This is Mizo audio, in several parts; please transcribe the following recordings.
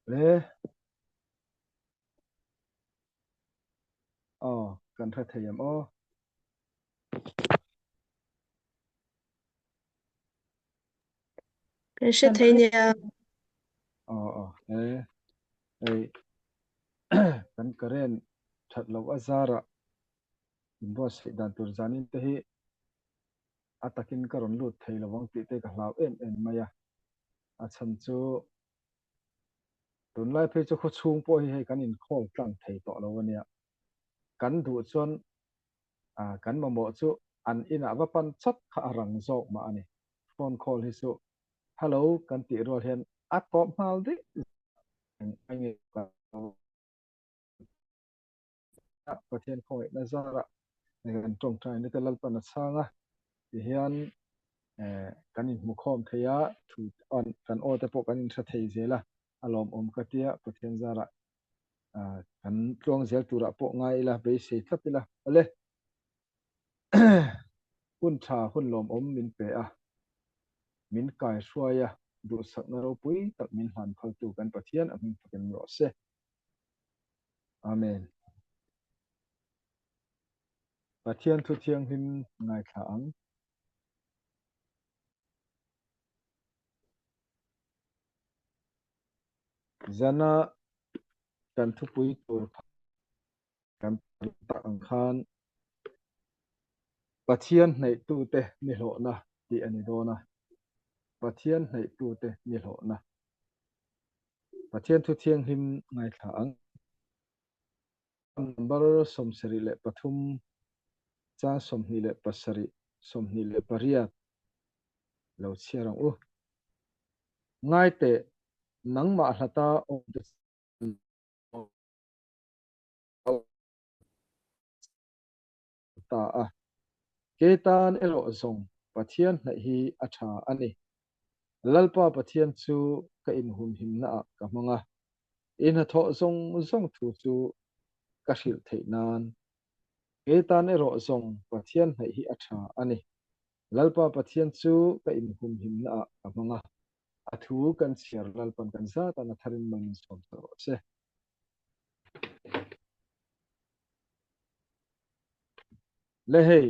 Le. Aw, kan hre thei em aw. Kan hre thei nia. Aw aw he hei kan current that loh a zarah inbuatsaih dan tur zanin te hi a takin ka rawn lut thei lovang tih te ka hlau em em mai a. A chhan chu tunlai phei chu khawchhung pawh hi hei kan inkhawm tlang thei tawh lo ania. Kan duh chuan kan mamawh chu an inah va pan chat kha a rang zawk mah a ni. Phone call hi chu hello kan tih rual hian a tawp nghal daih eng Pathian khawngaihna zarah kan tawngtai na te Lalpan a chhang a, tihian kan inhmukhawm thei a, thu kan aw te pawh kan inhre thei zel a, a lawmawm ka tia Pathian zarah kan tluang zel turah pawh ngai ila, beisei tlat ila. Awle, hun tha hun lawmawm min pe a, min kaihruai a, duhsakna ropui tak min hlan phaltu kan Pathian a hming fakin rawh se. Amen. Pathian thu thianghlim ngaithla ang. Zana kan thupui tur kan tak ang khan Pathian hnaihtute ni hlawhna tih a ni dawn a. Pathian hnaihtute ni hlawhna. Pathian thu thianghlim ngaithla ang. Number 73, chang 27, 28 lo chhiar ang u. Ngai teh, nangmah hlata awm te ta a. Kei tan erawh zawng Pathian hnaih hi a tha a ni. Lalpa Pathian chu ka inhumhimnaah ka hmang a, i hnathawh zawng zawng thu chu ka hrilh theih nan. Kei tan erawh zawng Pathian hnaih hi a tha a ni. Lalpa Pathian chu ka inhumhimnaah ka hmang a, a thu kan chhiar Lalpan kan zatan a tharin mal min sawm ta rawh se. Le hei,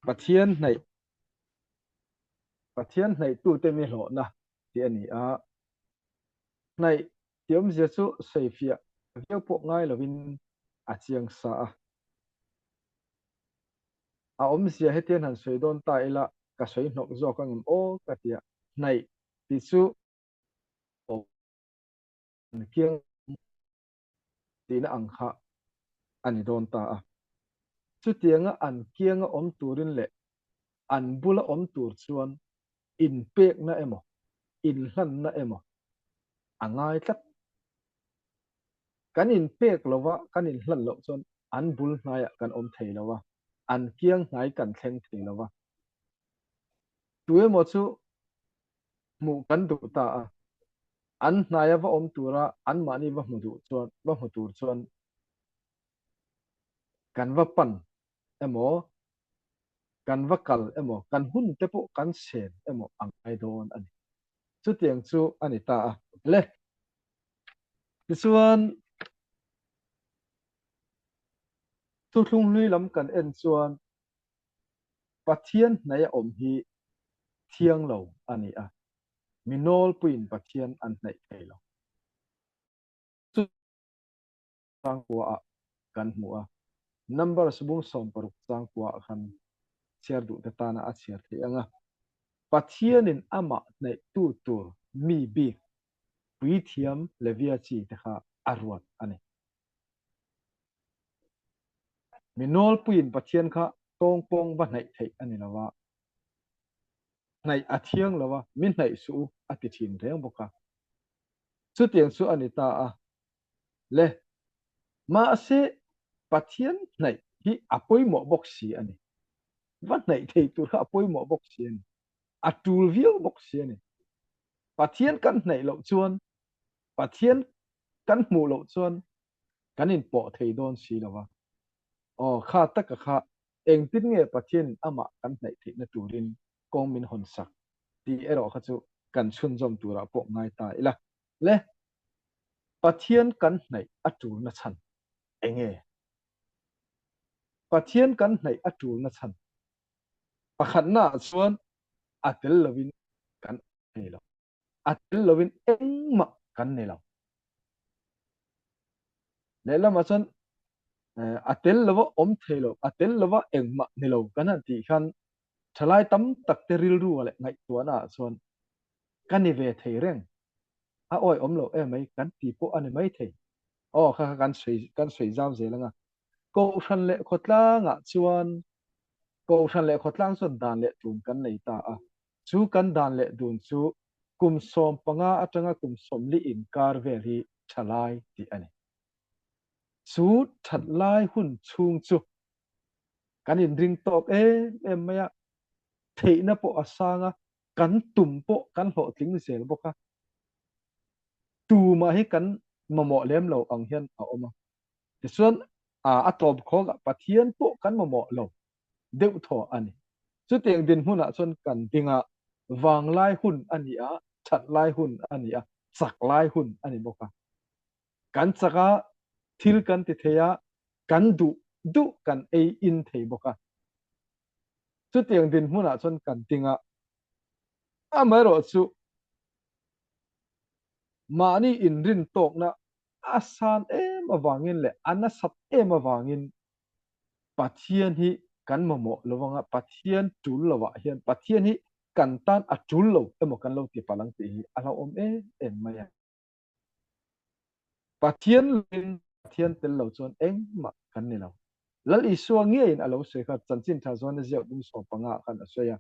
Pathian hnaih Pathian hnaihtute mi hlawhna tih a ni a, hnaih tih awmzia chu sawifiah viau pawh ngai lovin a chiang sa a. A awmzia hetian han sawi dawn ta ila ka sawi hnawk zawk ang em aw ka ti a, hnaih tih chu an kiang tihna ang kha a ni dawn ta a. Chutianga an kianga awm turin leh an bula awm tur chuan inpekna emaw, inhlanna emaw a ngai tlat. Kan inpek lova kan inhlan loh chuan an bul hnaiah kan awm thei lo a, an kiang hnai kan thleng thei lo va. Tu emaw chu hmuh kan duh ta a, an hnaia va awm tura anmahni va hmu duh chuan va hmu tur chuan kan va pan emaw, kan va kal emaw, kan hun te pawh kan sen emaw a ngai dawn a ni. Chutiang chu a ni ta a. Le, tichuan thuthlung hlui lam kan en chuan Pathian hnaia awm hi thiang lo a ni a, mi nawlpuiin Pathian an hnaih thei lo. Chu changkuaah kan hmu a, number subung 60 changkuaah khan chhiar duhte tana a chhiar theih ang a, Pathianin amah hnaihtu tur mi bik puithiam Levia chi te kha a ruat a ni. Mi nawlpuiin Pathian kha tawngpawng va hnaih theih a ni lo a, hnaih a thiang lo a, mi hnaih suh u a ti thin reng bawk a. Chutiang chu a ni ta a. Le, mahse Pathian hnaih hi a pawimawh bawk si a ni. Va hnaih thei tur kha a pawimawh bawk si a ni. A tul viau bawk si a ni. Pathian kan hnaih loh chuan, Pathian kan hmuh loh chuan kan inpawh thei dawn si lo va. Aw, kha taka kha engtin nge Pathianin amah kan hnaih theihna turin kawng min hawn sak tih erawh kha chu kan chhunzawm turah pawh ngai ta ila. Le! Pathian kan hnaih a tulna chhan enge? Pathian kan hnaih a tulna chhan pakhatnaah chuan a tel lovin kan nei lo. A tel lovin engmah kan nei lo. Lehlamah chuan a tel lova awm thei lo, a tel lova engmah ni lo kan han tih khan thalai tam tak te rilru leh ngaihtuahnaah chuan ka ni ve thei reng, a awi awm lo em mai kan ti pawh a ni mai thei. Aw kha kha kan sawi kan sawi zau zel anga. Kohhran leh khawtlangah chuan Kohhran leh khawtlang chuan dan leh dun kan nei ta a, chu kan dan leh dun chu kum 15 atanga kum 40 inkar vel hi tha lai tih a ni. Chu that lai hun chhung chu kan inring tawk em em mai a, theihna pawh a sang a, kan tum pawh kan hlawhtling zel bawk a, tumah hi kan mamawh lem lo ang hian a awm a. Tichuan a tawp khawkah Pathian pawh kan mamawh lo deuh thaw a ni. Chutiang dinhmunah chuan kan ding a, vanglai hun a ni a, that lai hun a ni a, chak lai hun a ni bawk a. Kan chak a, thil kan ti thei a, kan duh duh kan ei in thei bawk a. Chutiang dinhmunah chuan kan ding a, amaherawhchu mahni inrin tawkna a san em avangin leh a nasat em avangin Pathian hi kan mamawh lo anga, Pathian tul lovah hian Pathian hi kan tan a tul lo emaw kan lo ti palh ang tih hi a hlauhawm em em mai a. Pathian lovin Pathian tel lo chuan engmah kan ni lo. Lal Isua ngeiin a lo sawi kha Chanchin Tha Zuan a ziak bung 15 ah khan a sawi a,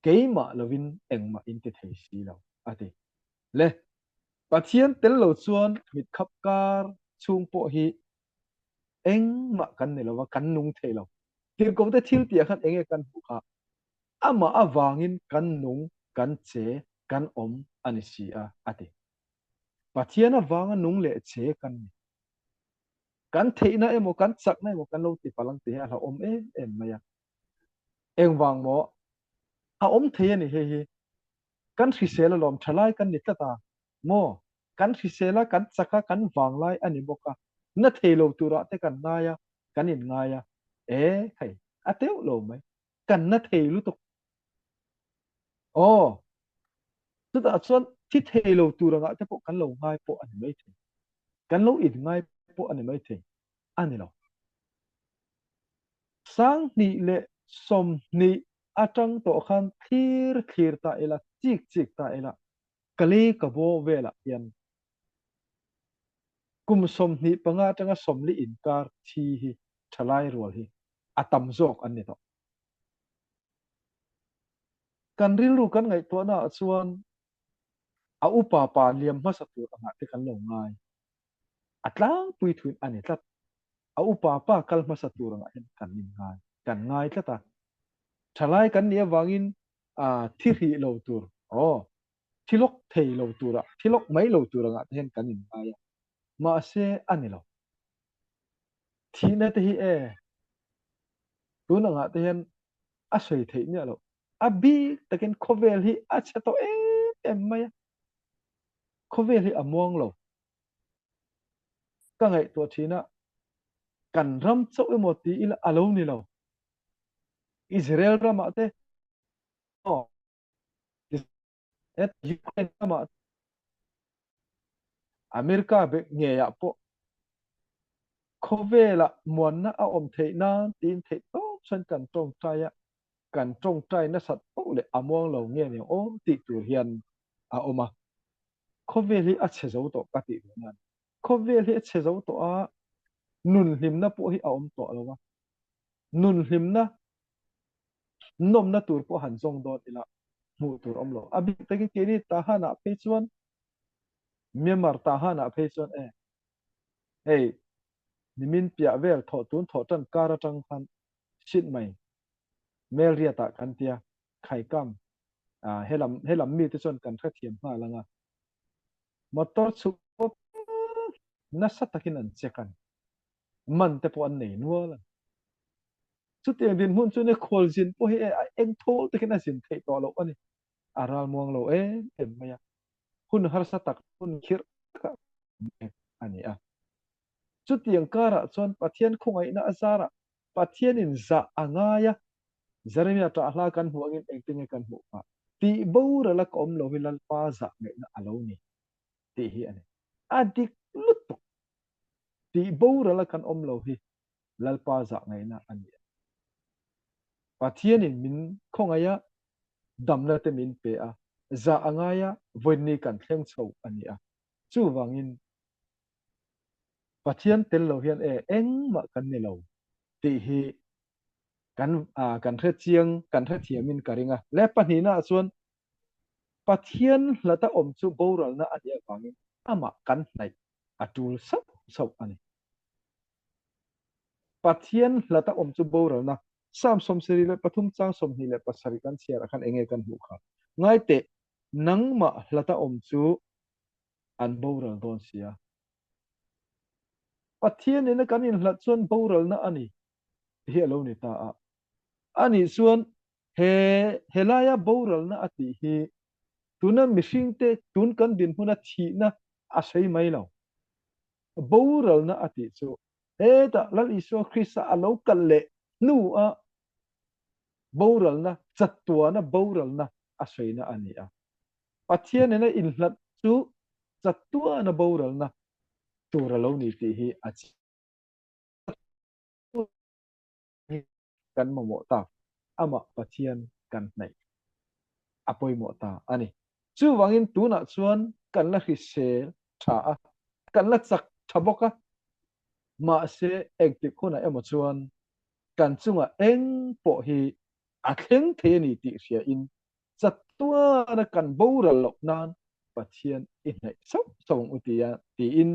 Keimah lovin engmah in ti thei si lo, a ti. Le, Pathian tel lo chuan mitkhap kar chhung pawh hi engmah kan ni lo va, kan nung thei lo. Tirhkohte thil tih ah khan enge kan hmuh kha? Amah avangin kan nung, kan che, kan awm a ni si a, a ti. Pathian avanga nung leh che kan ni. Kan theihna emaw, kan chakna emaw kan lo ti palh ang tih hi a hlauhawm em em mai a. Engvang maw? A awm thei a ni hei hi. Kan hrisel alawm, thalai kan ni tlat a maw? Kan hrisel a, kan chak a, kan vanglai a ni bawk a. Na thei lo turah te kan ngai a, kan inngai a. E hei, a teuh lo mai. Kan na thei lutuk. Aw, chutah chuan thi thei lo tur angah te pawh kan lo ngai pawh a ni mai thei. Kan lo inngai pawh a ni mai thei. A ni lo. 2020 atang tawh khan thlir thlir ta ila, chik chik ta ila, ka lei ka baw velah hian kum 25 atanga 40 inkar thi hi thalai rual hi a tam zawk an ni tawh. Kan rilru kan ngaihtuahna ah chuan a upa pa liam hmasa tur angah te kan lo ngai. A tlangpui thuin a ni tlat. A upa pa kal hmasa tur angah hian kan in ngai, kan ngai tlat a. Thalai kan nih avangin thi hrih lo tur, aw, thi lawk thei lo turah, thi lawk mai lo tur angah te hian kan in ngai a. Mahse a ni lo. Thihna te hi e, tun angah te hian a sawi theih miah loh. A bik takin khawvel hi a chhe tawh em em mai a. Khawvel hi a muang lo. Ka ngaihtuah thin a, kan ram chauh emaw ti ila a lo ni lo. Israel ramah te, aw, Ukraine ramah te, America bek ngeiah pawh khawvelah muanna a awm theih nan tiin theih tawp chuan kan tawngtai a, kan tawngtai nasat poh leh a muang lo nge ni aw tih tur hian a awm a. Khawvel hi a chhe zo tawh ka tih duh nan. Khawvel hi a chhe zo tawh a, nun hlimna pawh hi a awm tawh lo a. Nun hlimna nawmna tur pawh han zawng dawn ila hmuh tur awm lo. A bik takin keini Tahan-ah phei chuan Myanmar Tahan-ah phei chuan e hei nimin piah vel thawh tun thawh tan kar atang khan shit mai Melriat-ah kan tia Khaikam helam helam mite chuan kan hrethiam nghal anga motor chhuk pawp nasa takin an check a ni. Man te pawh an nei nual a ni. Chutiang dinhmun chu ni khualzin pawh hi a eng thawl takin a zin theih tawh loh a ni. A ralmuang lo em em mai a. Hun harsa tak hun khirh takah kan awm mek. a ni a. Chutiang karah chuan Pathian khawngaihna a zarah Pathianin zah a ngai a, Jeremia ṭah hla kan hmuh angin engtinge kan hmuh phah? Tih boral a ka awm lo hi Lalpa zah ngaihna a lo ni tih hi a ni. A dik lutuk. Tih boral a kan awm lo hi Lalpa zah ngaihna a ni a. Pathianin min khawngaih a, damna te min pe a, zah a ngai a, vawiinni kan thleng chho a ni a. Chuvangin Pathian tel lo hian e engmah kan ni lo tih hi kan kan hre chiang, kan hre thiamin ka ring a. Le pahnihnaah chuan Pathian hlata awm chu boralna a nih avangin amah kan hnaih a tul sauh sauh a ni. Pathian hlata awm chu boralna Psalm 73 chang 27 kan chhiarah khan enge kan hmuh kha? Ngaiteh, nangmah hlata awm chu an boral dawn si a. Pathian ina kan inhlat chuan boralna a ni tih hi a lo ni ta a. Anih chuan he helaia boralna a tih hi tuna mihringte tun kan dinhmuna thihna a sawi mai lo. Boralna a tih chu hetah Lal Isua Krista a lo kal leh hnua boralna, chatuana boralna a sawina a ni a. Pathian ina inhlat chu chatuana boralna tur a lo ni tih hi a chiang kan mamawh tak, amah Pathian kan hnaih a pawimawh ta a ni. Chuvangin tunah chuan kan la hrisel tha a, kan la chak tha bawk a, mahse engtik hunah emaw chuan kan chungah eng pawh hi a thleng thei a ni tih hriain chatuana kan boral loh nan Pathian i hnaih sauh sauh ang u tia tiin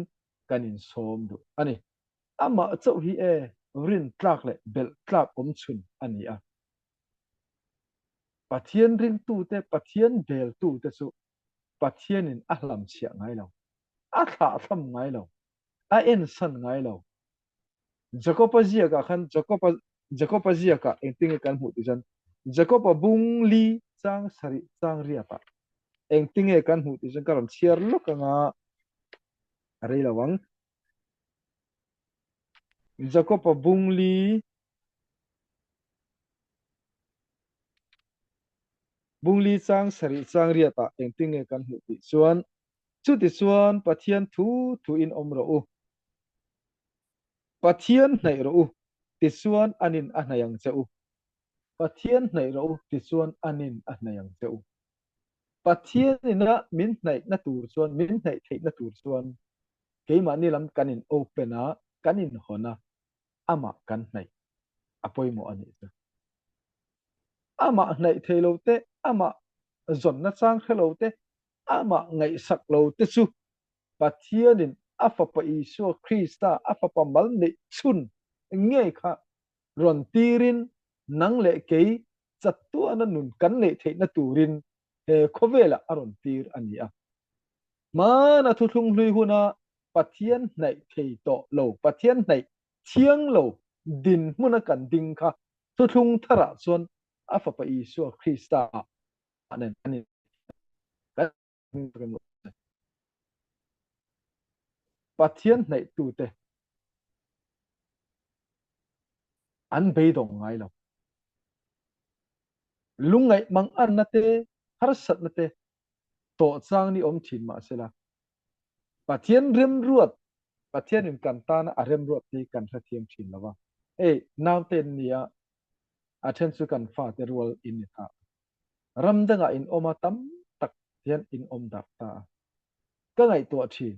kan insawm duh a ni. Amah chauh hi e rin tlak leh belh tlak awm chhun a ni a. Pathian ringtute, Pathian beltute chu Pathianin a hlamchhiah ngai lo, a thlahthlam ngai lo, a ensan ngai lo. Jakob-a ziakah khan Jakob-a Jakob-a ziakah engtinge kan hmuh tih chuan Jakob-a bung li chang sarih chang riatah engtinge kan hmuh tih chuan ka rawn chhiar lawk anga a rei lo ang. Jakob-a bung li bung li chang sarih chang riatah engtinge kan hmuh tih chuan Chutichuan Pathian thu thuin awm rawh u. Pathian hnaih rawh u, tichuan anin a hnaih ang che u. Pathian hnaih rawh u, tichuan anin a hnaih ang che u. Pathian ina min hnaihna tur chuan, min hnaih theihna tur chuan keimahni lam kan in open a, kan in hawn a, amah kan hnaih a pawimawh a nih chu. Amah hnaih thei lo te, amah zawnna chang hre lo te, amah ngaihsak lo te chu Pathianin a Fapa Isua Krista, a Fapa mal neih chhun ngei kha rawn tirin nang leh kei chatuana nun kan neih theihna turin he khawvelah a rawn tir a ni a. Hmana thuthlung hlui huna Pathian hnaih thei tawh lo, Pathian hnaih thiang lo dinhmuna kan ding kha thuthlung tharah chuan a Fapa Isua Krista nen an in Pathian hnaihtute an beidawng ngai lo. Lungngaih manganna te, harsatna te tawh chang ni awm thin mah sela, Pathian remruat, Pathianin kan tana a remruat hi kan hrethiam thin lo va. Hei, naute an ni a, a then chu kan fate rual in ni ta. Ram dangah in awm a, tam tak hian in awm darh ta a. Ka ngaihtuah thin.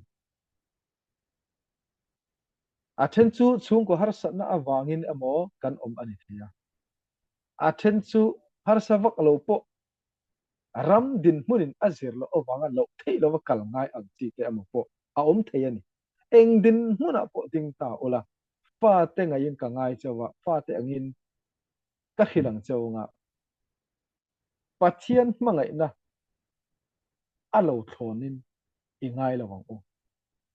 A then chu chhungkaw harsatna avangin emaw kan awm a ni thei a. A then chu harsa vak lo pawh ram dinhmunin a zir loh avanga loh theih lova kal ngai ang chi te emaw pawh a awm thei a ni. Eng dinhmunah pawh ding ta ula, fate ngaiin ka ngai chauh a, fate angin ka hrilh ang chauh anga Pathian hmangaihna a lo thlawnin i ngai lo ang u.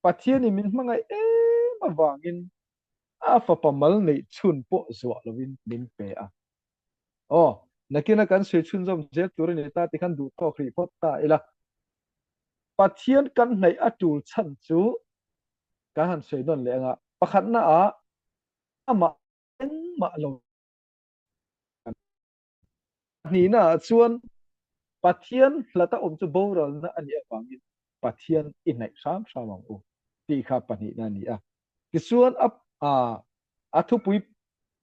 Pathianin min hmangaih em avangin a fapa mal neih chhun pawh zuah lovin min pe a. Aw, nakina kan sawi chhunzawm zel tur a ni ta tikhan duh tawk rih phawt ta ila. Pathian kan hnaih a tul chhan chu. Kan han sawi nawn leh anga pakhatna ah amah engmah lo Pahnihna ah chuan Pathian hlata awm chu boralna a nih avangin Pathian i hnaih hram hram ang u tih kha pahnihna a ni a. Tichuan a a thupui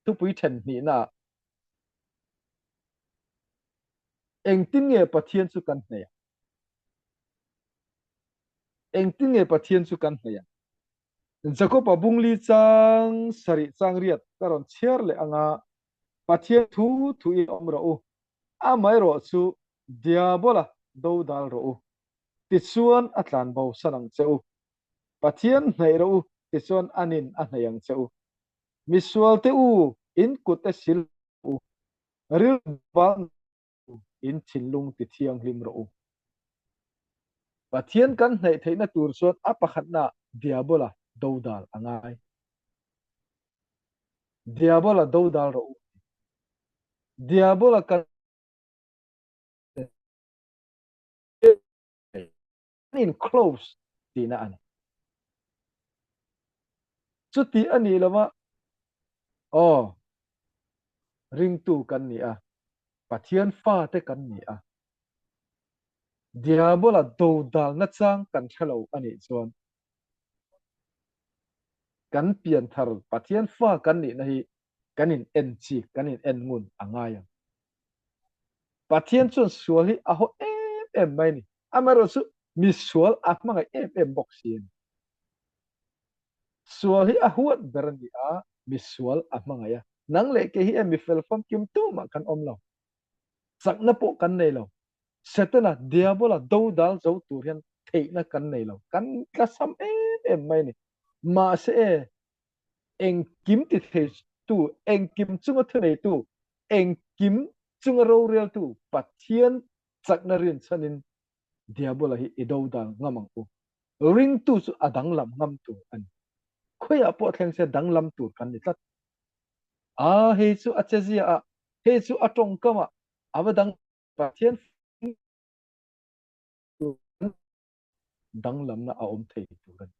thupui then hnihna ah engtin nge Pathian chu kan hnaih ang? Engtin nge Pathian chu kan hnaih ang? Jakob-a bungli chang sarih chang riat ka rawn chhiar leh anga Pathian thu thuin awm rawh u, amaherawh chu Diabola dodal rawh u, tichuan a tlanbo san ang che u. Pathian hnaih rawh u, tichuan anin a hnaih ang che u. Misualte u, in kut e sil rawh u, rilru bal u, in thinlung ti thianghlim rawh u. Pathian kan hnaih theihna tur chuan a pakhatnaah Diabola dodal a ngai. Diabola dodal rawh u. Diabola kan in close tihna a ni. Chuti a nih lova aw ringtu kan ni a, Pathian fate kan ni a, Diabola dodal nachang kan hre lo a nih chuan Kan pianthar Pathian fa kan nihna hi kan in en chik, kan in en ngun a ngai ang. Pathian chuan sual hi a haw em em mai a ni. Amaherawhchu chu misual a hmangaih em em bawk si a ni. Sual hi a huat ber a ni a, misual a hmangaih a. Nang leh kei hi e mifel famkim tumah kan awm lo. Chakna pawh kan nei lo. Setana, Diabola dodal zo tur hian theihna kan nei lo. Kan tlasam em em mai a ni. Mahse e, engkim ti theitu, engkim chunga thuneitu, engkim chunga roreltu Pathian chakna rinchhanin Diabola hi i dodal ngam ang u. Ringtu chu a danglam ngam tur a ni. Khawiah pawh thleng se danglam tur kan ni tlat. A, hei chu a chezia ah, hei chu a tawngkam ah, a va dang Pathian danglamna a awm thei tur a ni.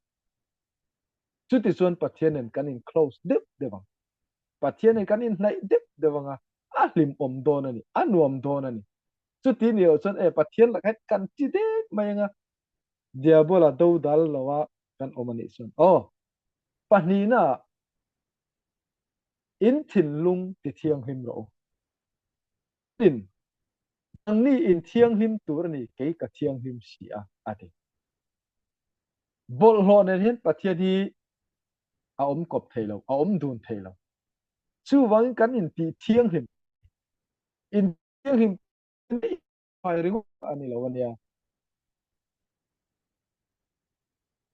Chutichuan Pathian nen kan in close deuh deuh ang. Pathian nen kan inhnaih deuh deuh ang a, a hlimawm dawn a ni, a nuam dawn a ni. Chuti ni loh chuan e Pathian lakah hian kan ti dek mai ang a, Diabola dodal loa kan awm a nih chuan aw pahnihna ah in thinlung ti thianghlim rawh u. Tin, nangni in thianghlim tur a ni, kei ka thianghlim si a, a ti. Bawlhhlawh nen hian Pathian hi a awm kawp thei lo, a awm dun thei lo. Chuvangin kan intih thianghlim, in thianghlim fai ringawt a ni lo a nia.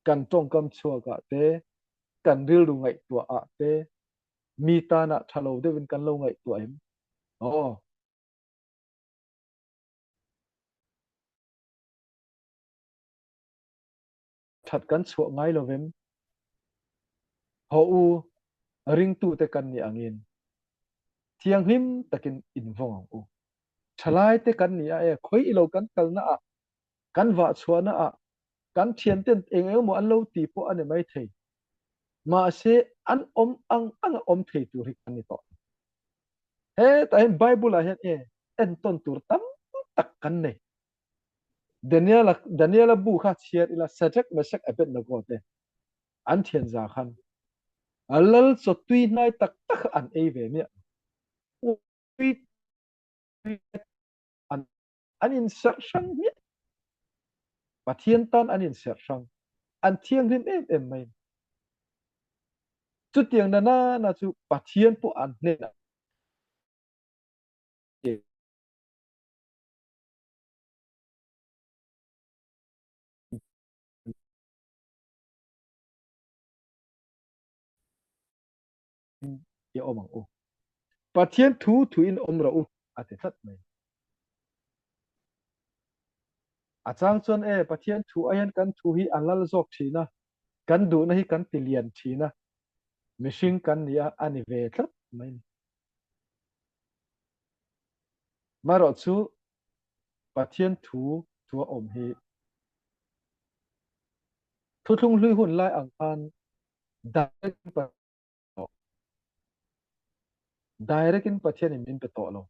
Kan tawngkam chhuakah te, kan rilru ngaihtuahah te, mi tanah tha lo deuhin kan lo ngaihtuah em? Aw. That kan chhuah ngai lo vem? Haw u, ringtute kan nih angin thianghlim takin invawng ang u. Thalaite kan ni a e, khawi ilo kan kalna ah, kan vah chhuahna ah, kan thianten eng eng emaw an lo ti pawh a ni maithei. Mahse, an awm ang anga awm thei tur hi kan ni tawh. Hetah hian Bible ah hian e entawn tur tam tak kan nei. Daniela Daniela bu kha chhiar ila Shadrach, Meshach, Abednego te an thian za khan a lal chaw tui hnai tak tak kha an ei ve miah. Tui an an inserh hrang hmiah. Pathian tan an inserh hrang. An thianghlim em em mai. Chutiang na na na chu Pathian pawh an hnenah i awm ang u. Pathian thu thuin awm rawh u a ti tlat mai. A chang chuan e Pathian thu ah hian kan thu hi a lal zawk thin a, kan duhna hi kan ti lian thin a, mihring kan ni a, a ni ve tlat mai ni. Marawh chu Pathian thu thua awm hi thuthlung hlui hun lai ang khan. Direct Direct in Pathian in min pe tawh lo.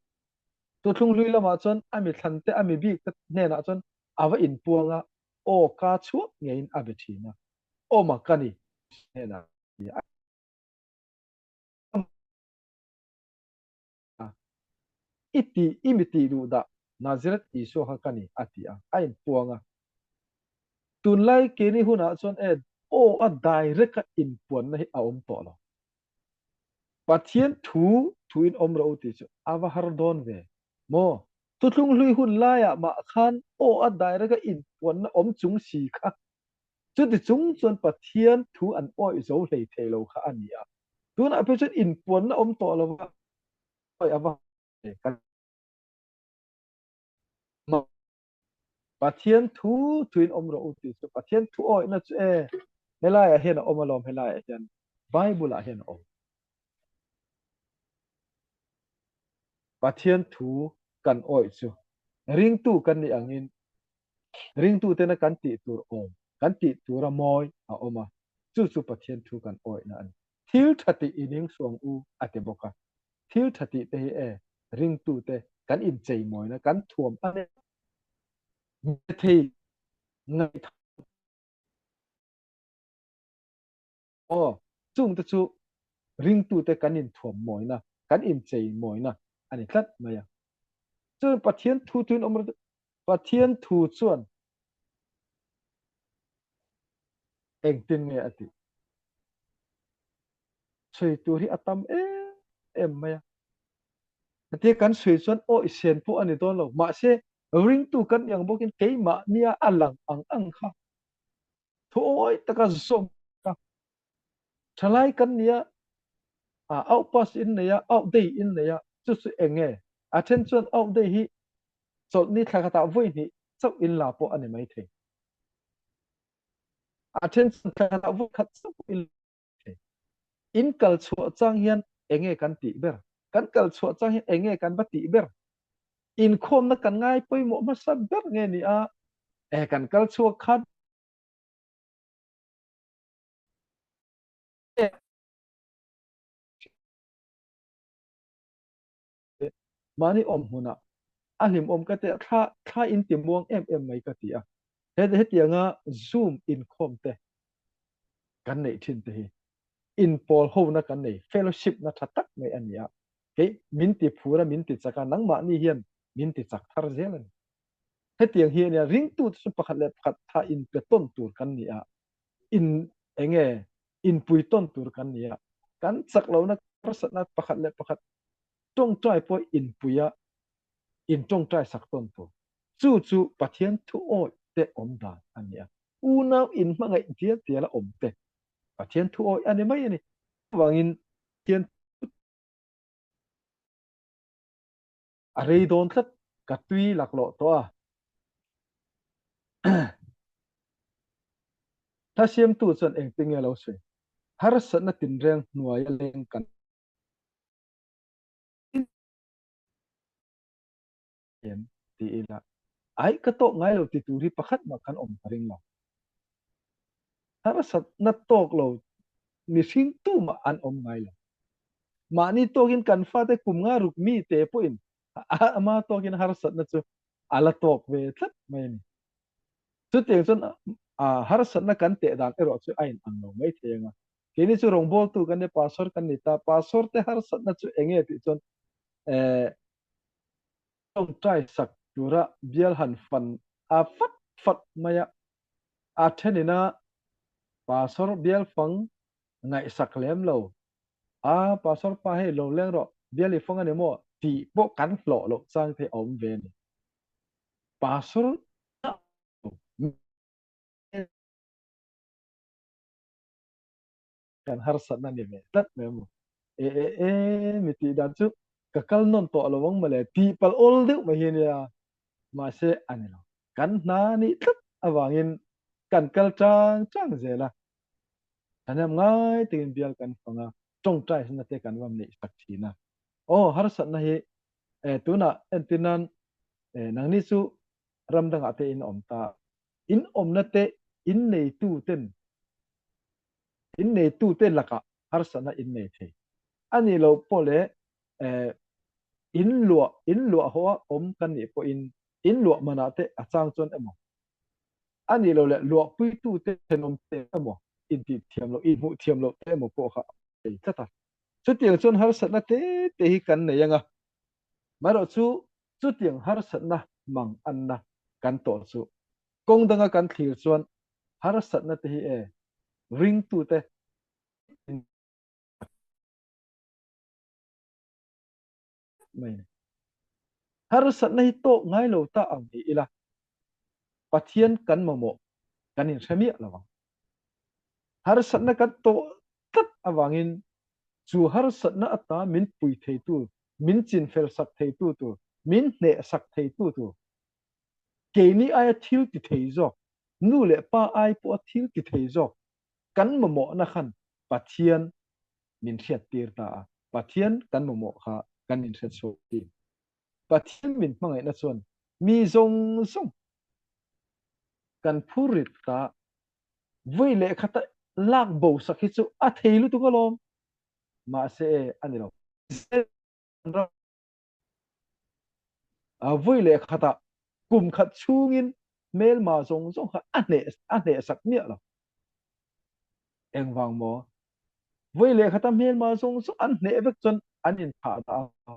Thuthlung hlui lamah chuan a mi thlan te a mi bik te hnenah chuan a va inpuang a, aw ka chhuak ngeiin a be thin a, awm a ka ni hnenah a I ti i mi tih duh dah Nazareth Isua kha ka ni a ti a, a inpuang a. Tunlai keini hunah chuan e aw a direct a inpuanna hi a awm tawh lo. Pathian thu thu in awm rawh u tih chu a va har dawn ve maw? Thuthlung hlui hun laiah mah khan aw a direct a inpuanna awm chung si kha chuti chung chuan Pathian thu an awih zo hlei thei lo kha a ni a. Tunah phei chuan inpuanna awm tawh lo va awih a va har ve kan Pathian thu thuin awm rawh u tih chu Pathian thu awihna chu e helaiah hian a awm alawm helaiah hian Bible ah hian a awm. Pathian thu kan awih chu ringtu kan nih angin ringtu tena kan tih tur awm kan tih tura mawi a awm a chu chu Pathian thu kan awihna a ni. Thil tha tih i ning suang u a ti bawk a. Thil tha tih te hi e ringtute kan incheimawina kan thuam a nia. Methei ngaihthah aw chungte chu ringtute kan inthuam mawina kan incheimawina a ni tlat mai a. Chuan Pathian thu chu in awm Pathian thu chuan engtin nge a tih? Sawi tur hi a tam em em mai a. Hetia kan sawi chuan aw i sen pawh a ni dawn lo. Mahse ringtu kan nih ang bawkin keimahnia a lang ang ang kha thuawi taka zawm ka thalai kan nia a out pass in nei a out day in nei a chu chu eng nge a then chuan out day hi chawlhni thla khatah vawi hnih chauh in la pawh a ni mai thei a then chuan thla khatah vawi khat chauh in thei. In kal chhuah chang hian enge kan tih ber? Kan kal chhuah chang hian enge kan va tih ber? Inkhawmna kan ngai pawimawh hmasa ber nge ni a? E kan kal chhuak khat mahni awm hmunah a hlimawm ka ti a, thla thla in ti muang em em mai ka ti a. He hetianga Zoom inkhawm te kan neih thin te hi inpawl hona kan nei fellowship na tha tak mai a ni a. Kei min ti phur a, min ti chak a, nangmahni hian min ti chak thar zel a ni. Hetiang hi a nia, ringtu te chu pakhat leh pakhat tha inpe tawn tur kan ni a, in enge inpui tawn tur kan ni a, kan chak lohna harsatna pakhat leh pakhat tawngtai pawh inpui a, in tawngtai sak tawn tur. Chu chu Pathian thu awih te awm dan a ni a. Unau inhmangaih dial dial a awm te Pathian thu awih a ni mai a ni. Chuvangin Pathian thu a rei dawn tlat ka tui laklawh tawh a. Hla siamtu chuan engtin nge a lo sawi? Harsatna tinreng hnuaia leng kan em ti ila ai ka tawk ngai lo ti tur hi pakhat mah kan awm ka ring lo. Harsatna tawk lo mihring tumah an awm ngai lo. Mahni tawkin kan fate kum nga ruk mi te pawhin ama tawkin harsatna chu a la tawk ve tlat mai a ni. Chutiang chuan harsatna kan teh dan erawh chu a inang lo mai thei ang a. Keini chu rawngbawltu kan ni, pastor kan ni ta. Pastor te harsatna chu eng nge tih chuan tawngtai sak tura bial han fan a fat fat mai a. A thenin a pastor bial fang ngaihsak lem lo. A pastor pa hei lo leng rawh, bial i fang a ni maw tih pawh kan hlawh loh chang te a awm ve a ni. Pastor kan harsatna ni ve tlat mai maw. E e e mi tih dan chu ka kal nawn tawh lo ang mawle tih palh awl deuh mai hi nia. Mahse a ni lo. Kan hna nih tlat avangin kan kal chang chang zel a. Thahnem ngai takin bial kan fang a, tawngtai na te kan vam neih sak thin a. Aw harsatna hi e tunah entir nan e nangni chu ram dangah te in awm ta. In awmna te in neitu ten. In neitute lakah harsatna in nei thei. A nih loh pawh leh in luah in luah haw a awm kan nih pawhin in luah manah te a chang chuan emaw a nih loh leh luahpuitute thenawm te emaw intih thiam loh inhmuh thiam loh te emaw pawh kha a thei tlat a. Chutiang chuan harsatna te te hi kan nei ang a, maherawh chu chutiang harsatna mang anna kan tawh chu kawng danga kan thlir chuan harsatna te hi e ringtute mai ni. Harsatna hi tawk ngai lo ta ang ni ila, Pathian kan mamawh kan inhre miah lo ang. Harsatna kan tawh tlat avangin chu harsatna ata min pui theitu, min chinfel sak theitu tur, min hneh sak theitu tur, keini aia thil ti thei zawk, nu leh pa ai pawha thil ti thei zawk kan mamawhna khan Pathian min hriattir ta a, Pathian kan mamawh kha kan inhre chhuak thin. Pathian min hmangaihna chuan mi zawng zawng kan phur rit ta, vui leh khata lak bo sak hi chu a thei lutuk alawm, mahse e a ni lo. Vui leh khatah kum khat chhungin hmelma zawng zawng kha a hneh a hneh sak miah lo. Engvang maw? Vui leh khata hmelma zawng zawng an hneh vek chuan an inthah dah a.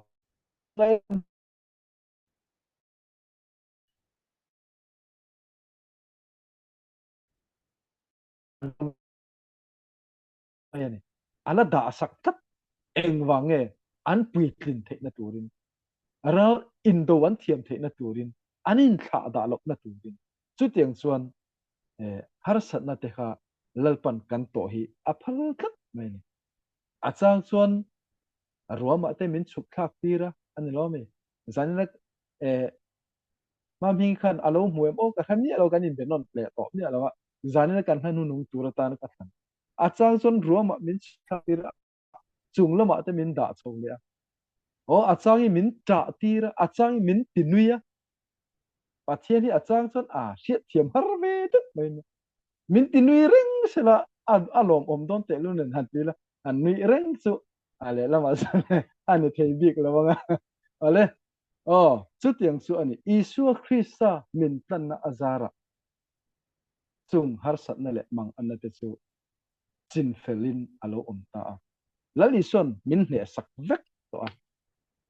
Mai a ni. A la dah sak tlat. Engvang nge an puitlin theihna turin, ral indo an thiam theihna turin, an inthlah dah lohna turin. Chutiang chuan harsatna te kha Lalpan kan tawh hi a phal tlat mai a ni. A chang chuan ruamah te min chhuk thlak tir a, a ni lo ami? Zanina Hmahming khan a lo hmu em aw ka hre miah lo kan inbe nawn leh tawh miah lo a, zanina kan hla hnunung tur atan ka thlan. A chang chuan ruamah min chhak tir a, chung lamah te min dah chho leh a. Aw a changin min ṭah tir a, a changin min ti nui a. Pathian hi a chang chuan a hriatthiam har ve deuh mai a nia. Min ti nui reng sela a a lawmawm dawn tehlul nen han ti ila, han nuih reng chu a lehlamah chuan a ni thei bik lo ang a. Awle. Aw, chutiang chu a ni. Isua Krista min tlanna a zarah chung harsatna leh manganna te chu chinfelin a lo awm ta a. Lal Isua'n min hnehsak vek tawh a.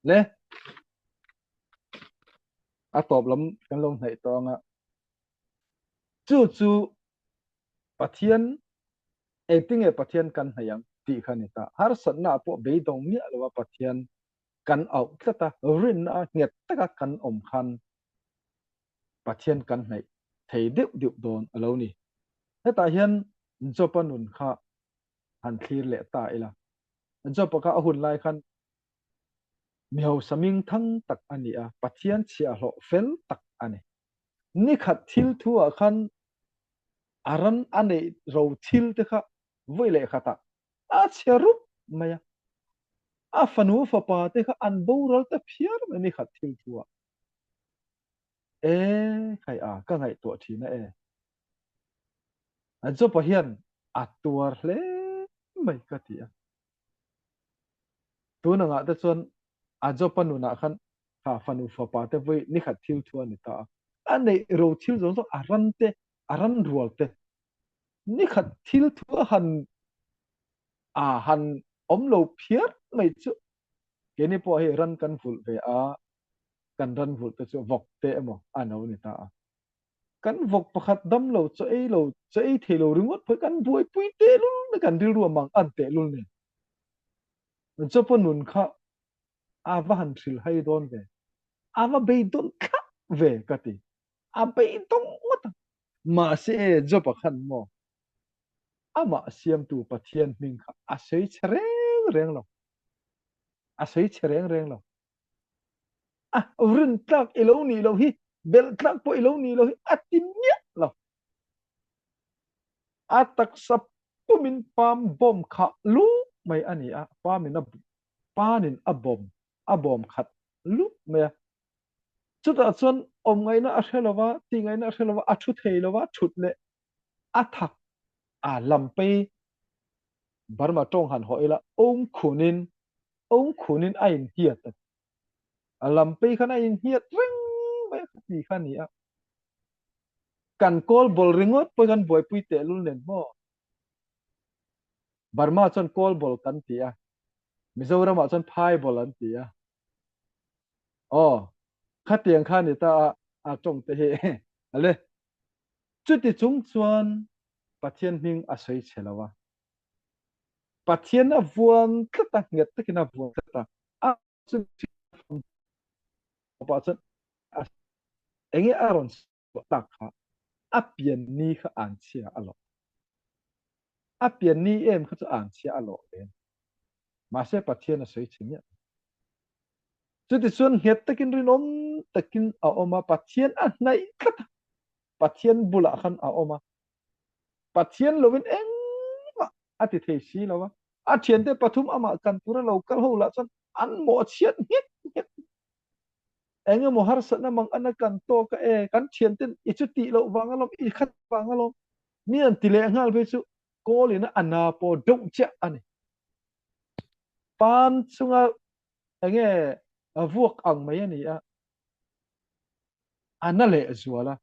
Le, a tawp lam kan lo hnaih tawh ang a. Chu chu Pathian, engtinge Pathian kan hnaih ang tih kha a ni ta. Harsatna ah pawh beidawng miah lo a Pathian kan auh tlat a, rinna a nghet taka kan awm khan Pathian kan hnaih thei deuh deuh dawn a lo ni. Hetah hian Job-a nun kha han thlir leh ta ila. Job-a kha a hun lai khan mi hausa ming thang tak a ni a, Pathian chhiahhlawh fel tak a ni. Nikhat thil thu ah khan a ran a neih ro thil te kha vawi leh khatah a chhia rup mai a. A fanu fapa te kha an boral ta phiar mai nikhat thil thu ah. E khai a, ka ngaihtuah thin a e. Job-a hian a tuar hle mai ka ti a. Tun angah te chuan a Job-a nunah khan kha fanu fapa te vawi nikhat thil thu a ni ta a. A neih ro thil zawng zawng a ran te, a ran rual te nikhat thil thu a han a han awm lo phiar mai chu keini pawh hei ran kan vulh ve a, kan ran vulh te chu vawk te emaw a no ni ta a. Kan vawk pakhat dam lo chaw ei lo chaw ei thei lo ringawt pawh hi kan buaipui tehlul mai kan rilru a mang an tehlul nen. Job-a nun kha a va han hrilhhai dawn ve, a va beidawn thlap ve ka ti. A beidawng ngawt ang. Mahse Job-a khan maw amah siamtu Pathian hming kha a sawi chhe reng reng lo. A sawi chhe reng reng lo. A rin tlak i lo nih loh hi, belh tlak pawh i lo nih loh hi a ti miah lo. A taksa pumin palm bawm khah luh mai a ni a, palm in a panin a bawm a bawm khat luh mai a. Chutah chuan awm ngaihna a hre lo va, tih ngaihna a hre lo va, a thu thei lo va, thut leh a thak a lampei. Burma tawng han hawh ila awm khunin awm khunin a inhiat a a lam phei khan a inhiat reng mai a ti kha a ni a. Kan kawl bawl ringawt pawh hi kan buaipui tehlul nen maw? Burma chuan kawl bawl kan ti a, Mizoramah chuan phai bawl an ti a. Aw, khatiang kha a ni ta a, a tawng te hi ale. Chuti chung chuan Pathian hming a sawi chhe lo a. Pathian a vuan tlat a, nghet takin a vuan tlat a. A chu pah chuan a enge a rawn chhuah tak kha a pian ni kha an chhia a lawh. A pian ni em kha chu an chhia a lawh ve. Mahse Pathian a sawi chhe miah. Chutichuan nghet takin rinawm takin a awm a, Pathian a hnaih tlat a. Pathian bulah khan a awm a. Pathian lovin engmah a ti thei si lo a. A thiante pathum amah kan tura lo kal ho lah chuan an mawh chhiat nghet nghet. Eng emaw harsatna mang ana kan tawk a e, kan thianten i chu tih loh vang alawm, i khat vang alawm. Mi an ti leh nghal phei chu kawl in a na pawh deuh chiah a ni. Pan chunga enge vuak ang mai a ni a, a na leh zual a,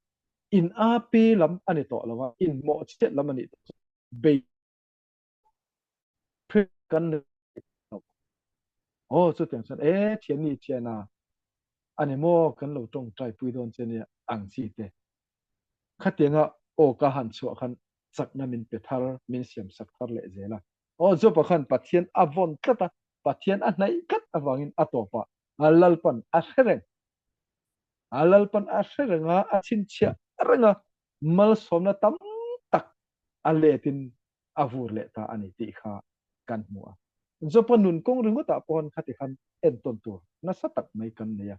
in AP lam a ni tawh lo a, in mawhchhiat lam a nih tawh chu bei kan nei lo. Aw chutiang chuan e thianni thiana a ni maw kan lo tawngtai pui dawn che nia ang chi te. Khatianga aw ka han chhuah khan chakna min pe thar, min siam sak thar leh zel a. Aw Job-a khan Pathian a vawn tlat a, Pathian a hnaih tlat avangin a tawpah a Lalpan a hre reng. A Lalpan a hre reng a, a chhinchhiah reng a, malsawmna tam tak a letin a vur leh ta a ni tih kha kan hmu a. Job-a nun kawng ringawtah pawh khati khan entawn tur nasa tak mai kan nei a.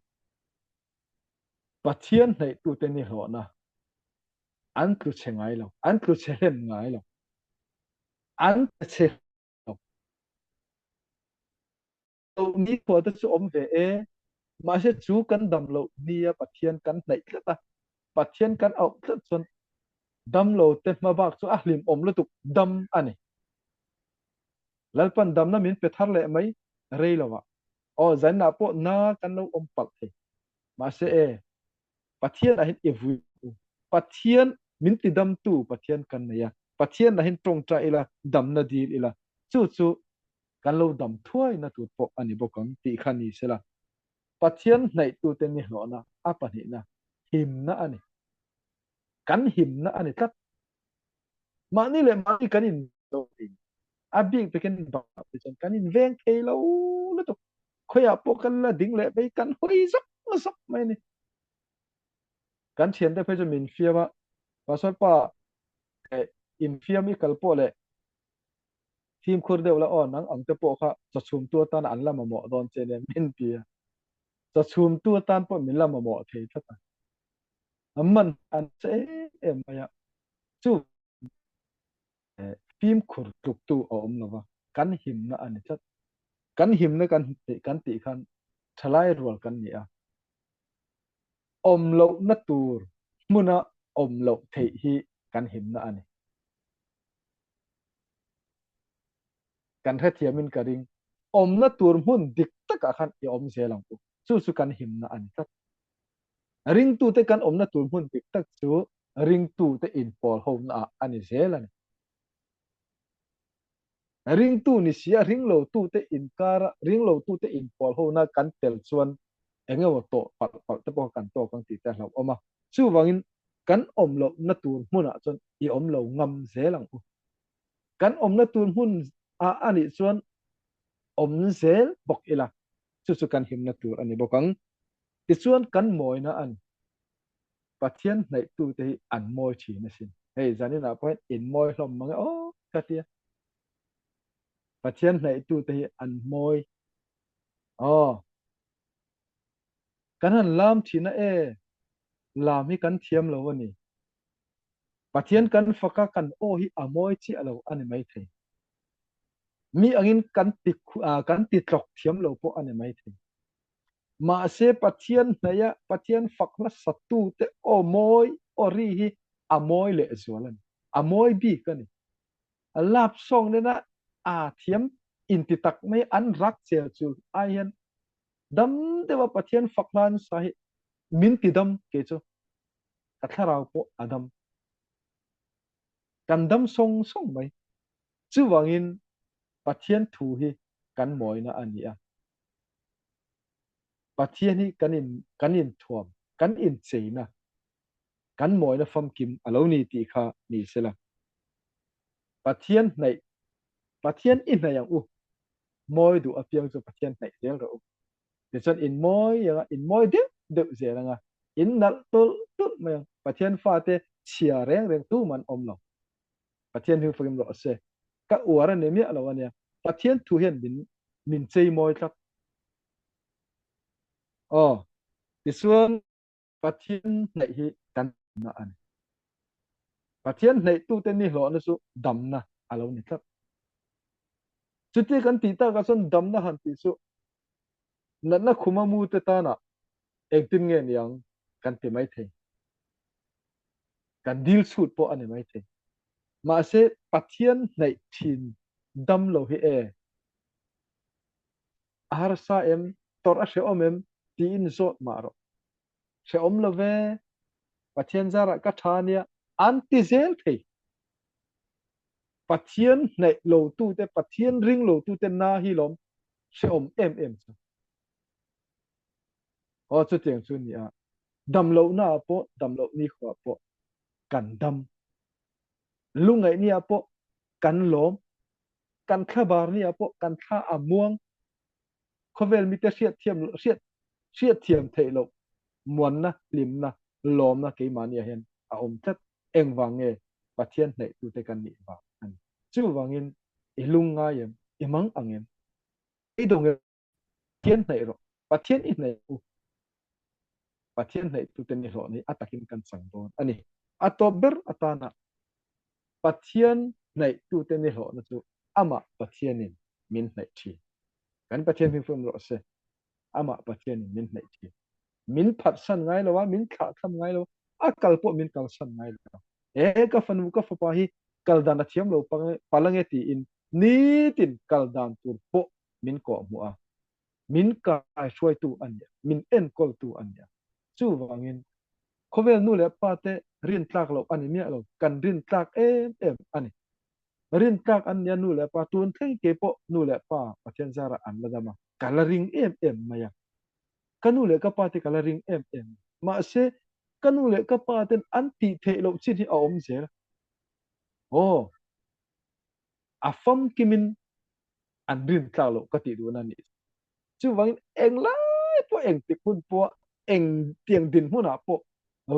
Pathian hnaihtute nihlawhna an tlu chhe ngai lo, an tlu chhe hlen ngai lo, an tla chhe lo. Loh nikhua te chu awm ve e, mahse chu kan dam loh nia Pathian kan hnaih tlat a, Pathian kan auh tlat chuan dam lo te hma bak chu a hlimawm lutuk dam a ni. Lalpan damna min pe thar leh mai rei lo ah. Aw zainah pawh na kan lo awm palh thei. Mahse e, Pathian ah hian i vui u. Pathian min ti damtu Pathian kan nei a, Pathian ah hian tawngtai ila, damna dil ila, chu chu kan lo dam thuaina tur pawh a ni bawk ang tih kha ni sela. Pathian hnaihtute nihlawhna a pahnihna himna a ni. Kan himna a ni tlat. Mahni leh mahni kan in lo thin. A bik takin bakah te chuan kan inveng thei lo lutuk. Khawiah pawh kan la ding leh mai kan hawi zawk zawk mai a ni. Kan thiante phei chu min fiam a, Pastor pa eh infiam i kal pawh leh Fimkhur deuh la aw, nang ang te pawh kha chawchhumtu atan an la mamawh dawn che nia min ti a. Chawchhumtu atan pawh min la mamawh thei tlat a. A man an che em em mai a. Chu fimkhur tluktu a awm lo va, kan himna a ni tlat. Kan himna kan kan tih khan thalai rual kan ni a. Awm lohna tur hmuna awm loh theih hi kan himna a ni. Kan hrethiamin ka ring. Awmna tur hmun dik takah khan i awm zel ang u. Chu chu kan himna a ni tlat. Ringtute kan awmna tur hmun dik tak chu ringtute inpawl hona ah a ni zel a ni. Ringtu ni si a ringlotute inkara ringlotute inpawl hona kan tel chuan eng emaw tawh palh palh te pawh kan tawk ang tih te a hlauhawm a. Chuvangin kan awm lohna tur hmunah chuan i awm lo ngam zel ang u. Kan awmna tur hmun ah a nih chuan awm zel bawk ila, chu chu kan himna tur a ni bawk ang. Tichuan kan mawina a ni. Pathian hnaihtute hi an mawi thin asin. Hei zaninah pawh hian in mawi hlawm mang e aw ka tia. Pathian hnaihtute hi an mawi. Aw. Kan han lam thin a e, lam hi kan thiam lo a ni. Pathian kan fak a, kan aw hi a mawi chiah lo a ni maithei. Mi angin kan ti kan ti tlawk thiam lo pawh a ni maithei. Mahse Pathian hnaih a Pathian fak hmasatu te aw mawi aw ri hi a mawi lehzual a ni. A mawi bik a ni. A lap sawng nena a thiam inti tak mai an rak chel chul ai hian dam deuha Pathian fak hlan sa hi min ti dam kei chu ka thlarau pawh a dam. Kan dam sawng sawng mai. Chuvangin Pathian thu hi kan mawina a ni a. Pathian hi kan in kan inthuam, kan incheina, kan mawina famkim a lo ni tih kha ni sela. Pathian hnaih, Pathian i hnaih ang u. Mawi duh apiang chu Pathian hnaih zel rawh u. Tichuan in mawi anga, in mawi deuh deuh zel anga, in nalh tulh tulh mai ang. Pathian fate chhia reng reng tuman awm lo. Pathian hming fakim rawh se. Ka uar a ni miah lo ania. Pathian thu hian min min chei mawi tlat. Aw, tichuan Pathian hnaih hi kan damna a ni. Pathian hnaihtute nihlawhna chu damna a lo ni tlat. Chuti kan tih takah chuan damna han tih chu natna khuma mute tana engtin nge ni ang kan ti mai thei. Kan dil chhut pawh a ni mai thei. Mahse Pathian hnaih thin dam lo hi e a harsa em, tawrh a hrehawm em tiin zawt mah rawh. Hrehawm lo ve, Pathian zarah ka tha nia an ti zel thei. Pathian hnaih lo tute, Pathian ring lo tute na hi lawm hrehawm em em chu. Aw chutiang chu ni a, damlohna ah pawh, damloh nikhua ah pawh kan dam. Lungaih ni ah pawh kan lawm. Kan thlabar ni ah pawh kan thla a muang. Khawvel mite hriatthiam hriat hriatthiam theih loh muanna, hlimna, lawmna keimahni ah hian a awm tlat. Engvang nge Pathian hnaihtute kan nih vang a ni. Chuvangin i lung ngai em? I mang ang em? I dawng em? Pathian hnaih rawh. Pathian i hnaih u. Pathian hnaihtute ni hlawh ni a takin kan chang dawn a ni. A tawp ber atana Pathian hnaihtute ni hlawhna chu amah Pathianin min hnaih thin. Kan Pathian hming fum rawh se. Amah Pathianin min hnaih thin. Min phatsan ngai lo a, min thlahthlam ngai lo a, a kal pawh min kalsan ngai lo. E ka fanu ka fapa hi kal dan a thiam lo palange tiin nitin kal dan tur pawh min kawhhmuh a, min kaihruaitu a ni a, min enkawltu a ni a. Chuvangin khawvel nu leh pa te rintlak loh a ni miah lo, kan rintlak em em a ni. Rintlak an nia nu leh pa, tun thleng kei pawh nu leh pa Pathian zarah an la dam a, ka la ring em em mai a. Ka nu leh ka pa te ka la ring em em. Mahse, ka nu leh ka pa ten an tih theih loh chin hi a awm zel. Aw, a famkimin an rin tlak loh ka tih duhna a nih. Chuvangin englai pawh engtik hun pawh eng tiang dinhmunah pawh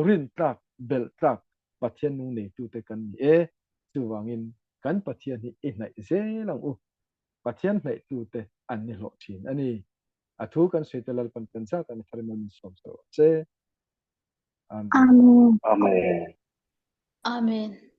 rin tlak, belh tlak Pathian nung neitute kan ni e. Chuvangin kan Pathian hi i hnaih zel ang u. Pathian hnaihtute an ni hlawh thin a ni. A thu kan sawi te Lalpan kan zat a ni thar in min sawm sak rawh che. Amen. Amen. Amen. Amen.